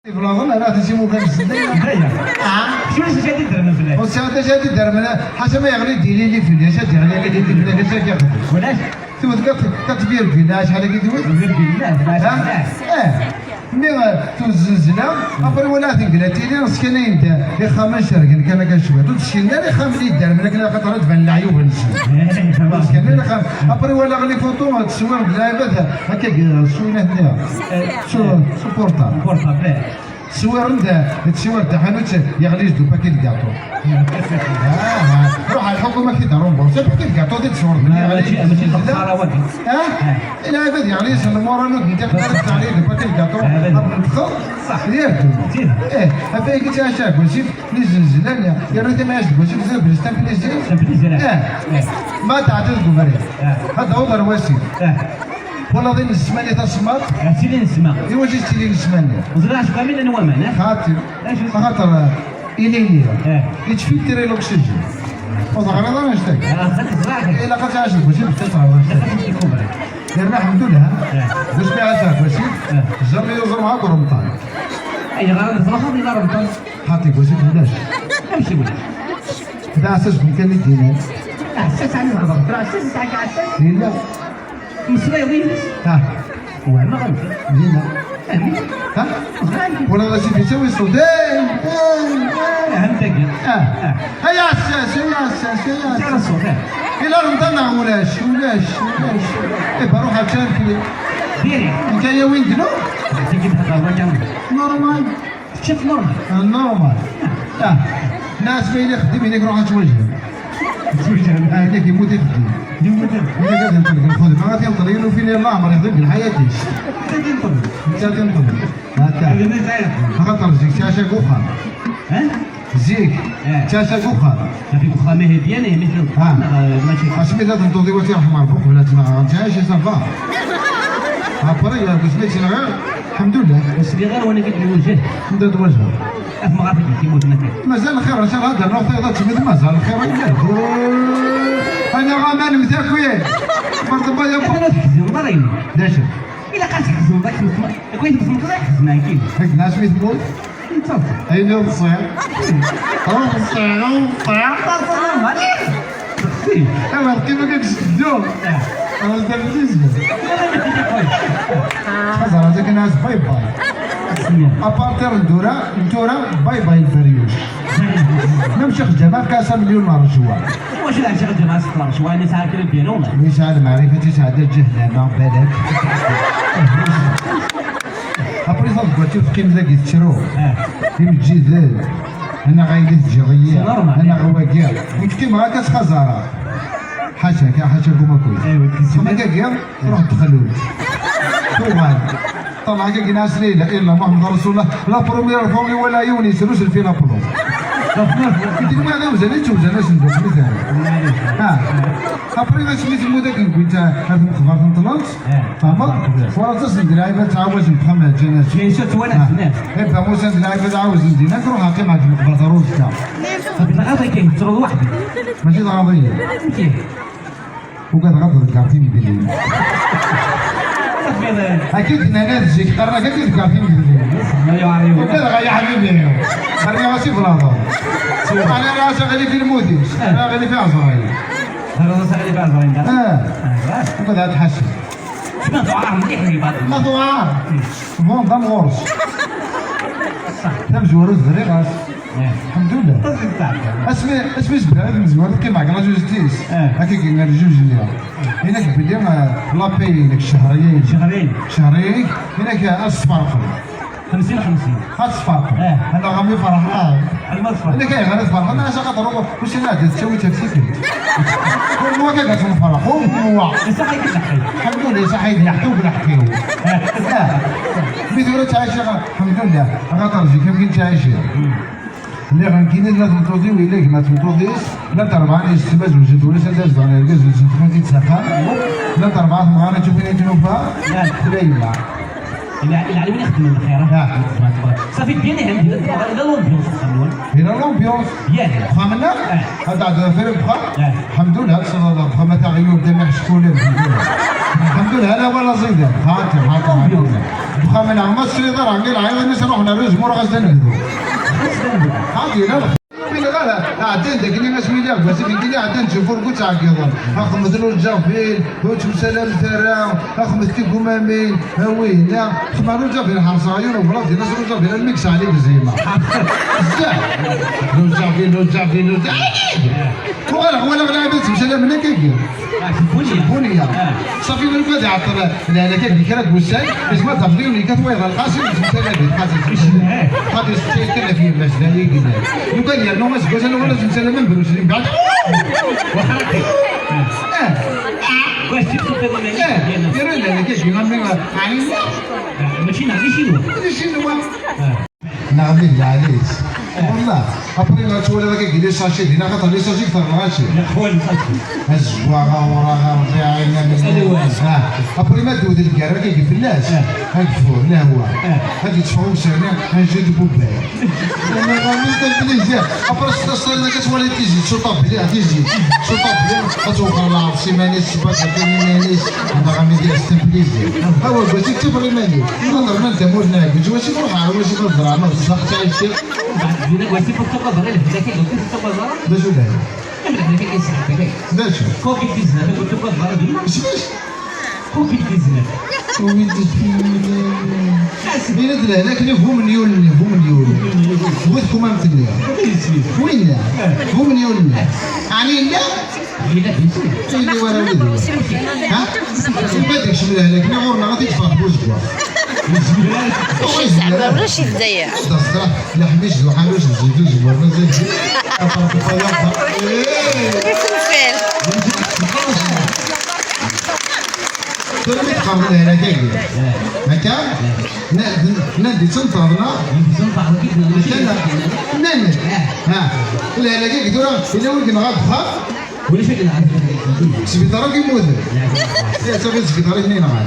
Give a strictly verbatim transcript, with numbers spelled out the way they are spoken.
Iblaḍen ara tisimu kan zedaya. Ah. Kečč ulac acu ara d-iddermen fell-ak. Ur sɛiɣ d acu ara d-iddermen, ḥaca ma yeɣli-d yilili fell-i, acu ad d-yeɣli yilili fell-ak, acu ad k-yexdem? Ulac. Tewwet kat-, katbir billah, acḥal-agi tewwet? Katbir billah, ha? Eh. Mi, eh, tewwet zzelzla, après wala tengla tili, skanayen-d ixxamen cergen kan akka cwiṭ. Ur d-skinen ara ixxamen i yeddermen akken axaṭer ad d-banen leɛyub-nsen. Eh, ur d-skinen ara ixxamen. Après wala les photos, tteswiren-d lɛibad, akka, eh, s winat-nni. Eh, s, s portable. Portable, eh. Tteswiren-d, tteswiren-d taḥanut, yeɣli-d upaki n gaṭu. Ah, ah. Ruḥ ɣer lḥukuma, ad k-id-remboursé, upaki n gaṭu di tteswiren. Ma, mačči, mačči d lexsara wagi. Ah? Eh. Lɛibad yeɣli-sen lmuṛa, ur d-ntiqen ara, teɣli-d upaki n gaṭu. Lɛibad. Ad nṭeqeḍ. Ṣaḥ. Ad yerdu. Tidet. Eh, ɣef wayagi ttɛaca deg wasif, mi zzelzlan, yerra tamɛict deg wasif, zebres tamplizi. Tamplizi, eh. Eh. Eh. Ma tɛeddiḍ deg ubrid. Eh. Ad d-taweḍ ar wasif. Eh. Twalaḍ inesman i tasemmaḍt? Ah, tili nesma. Iwacu tettili nesma-nni? Ẓriɣ acku am illan waman, eh? Xaṭi. Acu? Axaṭer, eh, ilili. Eh. Yettfiltri l'oxygène. Ur teɣriḍ ara annect-agi? Ah, xaṭi ẓriɣ. Ilaq ad tɛiceḍ deg wasif bac ad teɣreḍ annect-agi. Xaṭi tkubri. Yerna ḥemdullah. Eh. Deg wasmi ɛaceɣ deg wasif, eh, jamais yuẓem akk remṭan. Ayɣer ad tṛuḥeḍ ila remṭan? Xaṭi deg wasif ulac. Amek ulac? D aɛessas deg umkan i d-yennan. Aɛessas ɛni thedreḍ? D aɛessas, yesɛa aɛessas? Yella. Meslayeḍ yid-s? Ha. Wehmeɣ amek. Dinna. Amek? Ha? Ẓran. Wala d acu yettawi ṣṣut. Hey! Hey! Hey! Ahem tagi. Ah. Ah. Ay aɛessas, ay aɛessas, ay aɛessas. Yettawi ṣṣut, eh. Ila ɣenta neɣ ulac, ulac, ulac. Eh, baruḥ ar kan fili. Diri. Nekk aya win dlu? Tigi d-hḍer waya. Normal. Tečča-t normal. Ah, normal. Ah. Nna asma yella ixeddem, yella iruḥ ad twejhem. Twejhem. Ah, yella yemmut ixeddem. Yemmut ixeddem. Yella ad yenṭel deg lxedma, ad yenṭel yiwen ufin yella leɛmer ixeddem deg lḥayat-is. Netta ad yenṭel. Netta ad yenṭel. Hata. Axaṭer zik ttɛaca deg uxxam. Ha? Zik. Eh. Ttɛaca deg uxxam. Ttɛaca deg uxxam, ihi byan, ihi mi tella deg uxxam, ah, neɣ, eh, mačči. Asmi d atenṭuḍ-iw ad t-yerḥem Ṛebbi qbel ad ttnaɣeɣ. Ttɛac ça va. Après, eh, deg usmi ttnaɣeɣ, lḥemdullah. Ur sliɣ ara wani-k-id lwajah. Anda d wajah? Af ma ɣef-ik yemmuten akka. Mazal lxir, acu ara d-rnuɣ tayeḍ ad temmid, mazal lxir ay llah. Anaɣ aman mtakwi. Berḍebba ya. Ur tḥezneḍ ara yemma. D acu? Ilaq ad tḥezneḍ akken tma-, akken tmesmeḍ ad tḥezneḍ akken. Akken asmi temmut? Ayen ur ẓẓiɣ. Ur ẓẓiɣ, ur ẓẓiɣ. Awer qqim akka deg sdeddu. Awer d-rziz. Xaẓer, ad akken as bye bye. À partir n tura, n tura, bye bye lberyuc. Même Cheikh Jamal kasa million n rrejwa. Wacu leɛca d lǧameɛ s ṭṭlam, cwa yesɛa kra n dinu? Yesɛa lmeɛrifa, yesɛa-d lǧehlama, balak. Après ça, tebɣa teqqim dagi tettru. Ah. Imeǧǧiden. Anaɣ ayen i teǧǧiḍ-iyi. C'est normal. Anaɣ wagi. Nekk qqimeɣ akka s xaẓara. Ḥaca, ka ḥaca guma kuy. Aywa, txedmeḍ akkagi, truḥ texlut. Tuɣal. Ṭṭalɛa-agi n Ɛeslila, illa Muḥemmed Rasulullah, la première fois i wala yiwen yesrusel fi la plomb. Yeddi ma d awzan, yettewzan asenduq, mi tara. Ha. Après, asmi temmut akken wwin-tt ar tmeqbert n Ṭlent, tfehmeḍ? Wara ttasen-d lɛibad ttɛawazen deg uxxam n lǧanaza. Kaysa ttwanasen, eh. Iba usan-d lɛibad ɛawzen dinna, truḥ aqim ar tmeqbert ar uzekka. Dɣa akka, tettruḍ weḥd-k. Mačči d aɣaḍ-iyi. Amek? Ugadeɣ ad ḍeggeɣ timedlin. Akka i d-nnan ad zik, qqaren-ak ad ḍeggeɣ timedlin. Ugadeɣ ay aḥbibi. Rniɣ-as iblaḍen. Rniɣ-as aɣilif i lmud-is. Rniɣ aɣilif i ɛezṛayen. Rniɣ-as aɣilif i ɛezṛayen, da? Ah. Ah, ugadeɣ ad tḥaseb. Ma tuɛar mliḥ di baṭel. Ma tuɛar. Bon, d amɣur-s. Tamezwarut briɣ-as. Eh. Lḥemdullah. Asmi, asmi zebreɣ i tmezwarut, qqimeɣ deg la justice. Eh. Akka i yenna ljuj-nni. Yenna-k belli, eh, la paye-inek cehriya-inek. Cehriya-inek. Cehriya-inek. Yenna-k, eh, ad sferqen. Xemsin xemsin. Ad sferqen. Eh. Anaɣ a mmi ferḥeɣ. Alma tferḥeḍ. Yenna-k ayɣer ad sferqen? Anaɣ acu xaṭer ur, ur ssin ad d-tawi tafsikt. Ur nwa akka ad nferq. Ur nwa. Iṣaḥ-ik lḥi. Lḥemdullah, iṣaḥ-ik lḥi-w lḥi-w. Eh. Eh. Mi tura ttɛic, lḥemdullah. Axaṭer zik am kin ttɛici. Hmm. Lliɣ nekkini, tella tmeṭṭut-iw, yella gma tmeṭṭut-is, llant rebɛa n yessetma zewǧent, ulac anda zedɣen yergazen-nsen, ṭṭfen-t-id s axxam. Llant rebɛa temɣarin, tufin i tnufa, tella yemma. Ila, ila, ila, ixedmen lxir, ah. Ṣafi, bien, ihi, ila, ila l'ambiance, uxxam-nwen. Ila l'ambiance. Bien. Uxxam-nneɣ? Ah. Ad tɛeddiḍ affair n uxxam? Ah. Lḥemdullah, ad tṣeddeḍ uxxam, ad taɣ-, yiwen d amiḥ cckula, lḥemdullah. Lḥemdullah, ala wala ẓidan. Hati, hati, hati. Deg uxxam-nneɣ, ma tesliḍ ara, ngi lɛiḍ-nni s ruḥ nerra zmur ɣas d anebdu. Hati, la, la. Win ɣer ɛeddan dagini asmi lliɣ deg wasif nekkini ɛeddan ttjufur gu ttɛeggiḍen. Axmet Lujafil, ur ttmesalamet ara, axmet Kigumamin, a winna. Xma Lujafil ḥerṣeɣ yiwen ublaḍ dina s Lujafil almi yesɛa li gzima. Bzzaf. Lujafil, Lujafil, Lujafil. Uɣaleɣ walaɣ lɛibad ttemsalamen akkagi. Ah, seg Bunya. Bunya. Ah. Safi, lukan ad iɛeṭṭel lehlak-agi kra n wussan, yezmer ad d-tafeḍ yiwen yekkat wayeḍ lqasi, yettemsala di lqasi. Qasi, eh. Qasi, yettemsala kan ɣef yemma-s, d ayen i yellan. Lukan yernu aseggas-a, wala yettemsala ma Bruce Lee, mbeɛd. Waḥraqi. Eh. Wac tiktuqiḍ iman-ik? Eh. Yerra lehlak-agi, a mmi, ɛni? Ah, mačči neɣ d Icinwa? D Icinwa. Ah. Neɣ mi d leɛli-s. Wallah, après ad twaliḍ akka les sachets, din axaṭer les sachets kter lɣaci. Azeggaɣ, awraɣ, arbiɛin, amellal. Ah, après ma d-tewwet lgerra akka fell-as, ageffur, lehwa, ad yetteffeɣ umserni, un jeu de poubelle. Après s tasṭayḍ akka twaliḍ tizit s uṭabli, tizit s uṭabli, ad tewxer lɛeḍs iman-is, tbaṭaṭin iman-is, neɣ amidi s templizi. Awa, mačči d tibrimanin. Xaṭer ma d tamurt n Ɛeggej, waci ruḥeɣ, waci ma ẓreɣ, ma ẓẓaɣ ttɛici. Mbeɛd din akk waci ur tuqaḍ ara lehna-k, ur tuqaḍ ara. D acu lehna? Lehna-k i sɛiɣ. D acu? Covid dix-neuf ur tuqaḍ ara dinna. Isem-is? Covid dix-neuf. Covid dix-neuf. Ini-d lehlak-nni bu melyun-nni, bu melyun. Bu tkumamt-nni. Winna, bu melyun-nni. Ɛni yella? Yella di sin. Yella wara wid. Ha? Yella deg-s lehlak-nni ɣur-neɣ ad t-id-teffeɣ tbuzeggaɣt. Ur yezmir ara. Ur yezmir ara. Ur yezmir ara. Leḥmic d uḥanuc d zzit uzemmur, mazal zik. Aṭerṭeṭ-a d aɣbaṭ. Isenfel. Tura mi teqqareḍ lehlak-agi. Akka? Nnan-d ittenṭaḍ, neɣ? Akka, neɣ? Nnan-d. Ha. Lehlak-agi tura, yella win yenɣa deg uxxam? Ulac akken ɛad. Sbiṭar akk yemmuten. Ih, safi sbiṭar i ten-yenɣan.